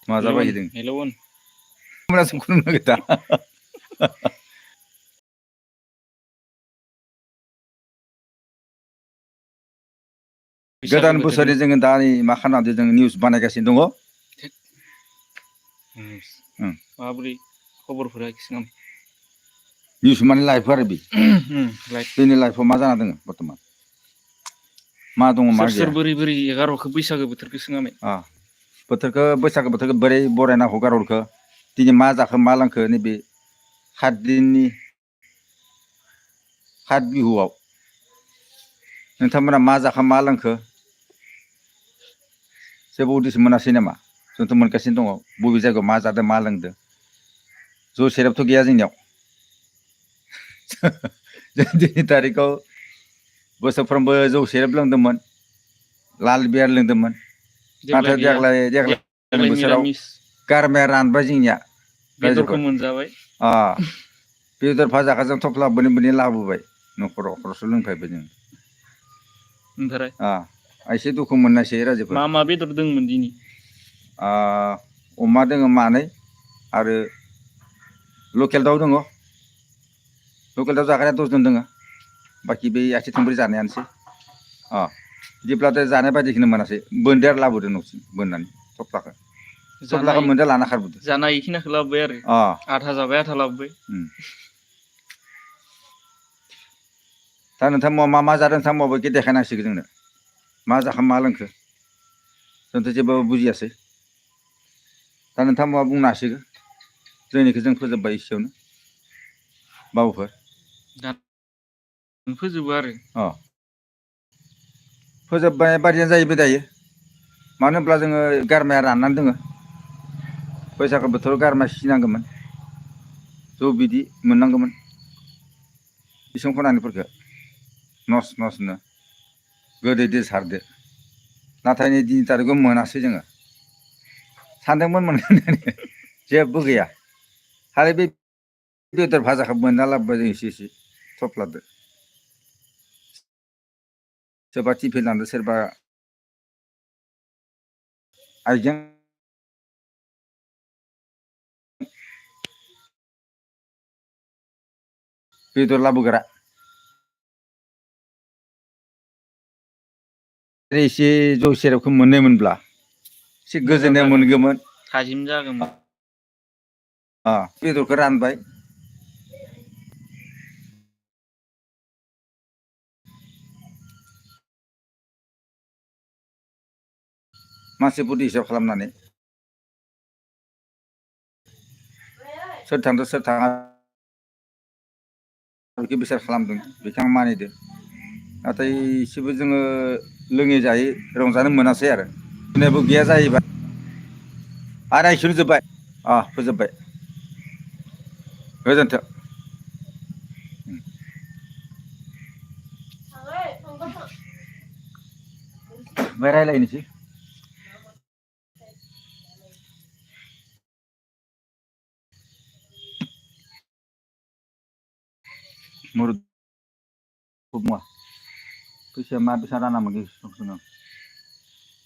मा जाबायदों हेल'वन होमब्लासो खुलुमनो नागिरदा गोदान बोसोरनि जोङो दा नै मा खालामदों जों निउस बानायगासिनो दङ माबोरै खबरफोरा खिसोम निउस माने लाइफ आरो बेनि लाइफआव मा जाना दङ बर्थमान मा दङ मा गैया सोर बोरै बोरै एगार'खौ बैसागो बोथोरखौ सोङामोन बोथोरखौ बैसागो बोथोरखौ बोरै बरायना हगारहरखो दिनै मा जाखो मा लांखो नैबे 7 दिननि 7 बिहुआव नोंथांमोना मा जाखो मा लांखो जेबो उदिस मोनासै नामा जोंथ' मोनगासिनो दङ बबे जायगायाव मा जादों मा लोंदों जौ सेरेबथ' गैया जोंनियाव जों दिनै थारिखआव बोसोरफ्रोमबो जौ सेरेब लोंदोंमोन लाल बियार लोंदोंमोन नाथाय देग्लाय बोसोराव गारमाया रानबाय जोंनिया बेदरखौ मोनजाबाय बेदर भाजाखौ जों थफ्ला बोनै लाबोबाय न'खराव खरसो लोंफैबाय जों ओमफ्राय एसे दुखु मोननायसै रायजोफोर मा बेदर दंमोन दिनै अमा दङ मानै आरो लकेल दाउ दङ लकेल दाउ जाग्राया 10 जन दङ बाखि बे आसि थोंब्रै जानायानोसै बिदिब्लाथाय जानाय बायदिखौनो मोनासै बोनदेर लाबोदों न'सिम बोननानै थफ्लाखौ मोनदो लाना खारबोदों जानाय इखिनिखौ लाबोबाय आरो आधा जाबाय आधा लाबोबाय दा नोंथां मा जादों नोंथां माबायदि देखायनांसिगोन जोंनो मा जाखो मा लोंखो जोंथ' जेबो बुजियासै दा नोंथां मा बुंनो हासिगोन जोंनिखौ जों फोजोबबाय एसेयावनो बावफोर फोजोबो आरो फोजोबनाय बादियानो जाहैबाय दायो मानो होनब्ला जोङो गारमाया राननानै दोङो बैसागो बोथोराव गारमाया सिनांगौमोन जौ बिदि मोननांगौमोन इसिं खनानिफोरखौ नसनो गोदैजों सारदो नाथाय नै दिनै थारिखआव मोनासै जोङो सानदोंमोन मोनगोन होननानै जेबो गैया आरो बे बेदर भाजाखौ मोनना लाबोबाय जों एसे थफ्लादो सोरबा टिफिन लांदो सोरबा आइजें बेदर लाबोग्रा एसे जौ सेरेबखौ मोननायमोनब्ला एसे गोजोननाय मोनगौमोन थाजिम जागौमोन बेदरखौ रानबाय मानसिफोरनि हिसाब खालामनानै सोर थांदों सोर थाङा बेखौ बिसार खालामदों बेखौ आं मानिदों नाथाय एसेबो जोङो लोङै जायै रंजानो मोनासै आरो होननायबो गैया जाहैबाय आरो इसोर जोब्बाय फोजोबबाय गोजोन्थों ओमफ्राय रायज्लायनोसै मुरुद मुवा फैसाया मा बेसां राना मोनगोन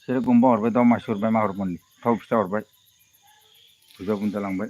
सेरेब गंबा हरबाय दाउ मासे हरबाय मा हरबाय थाव फिथा हरबाय बुरजा बुरजा लांबाय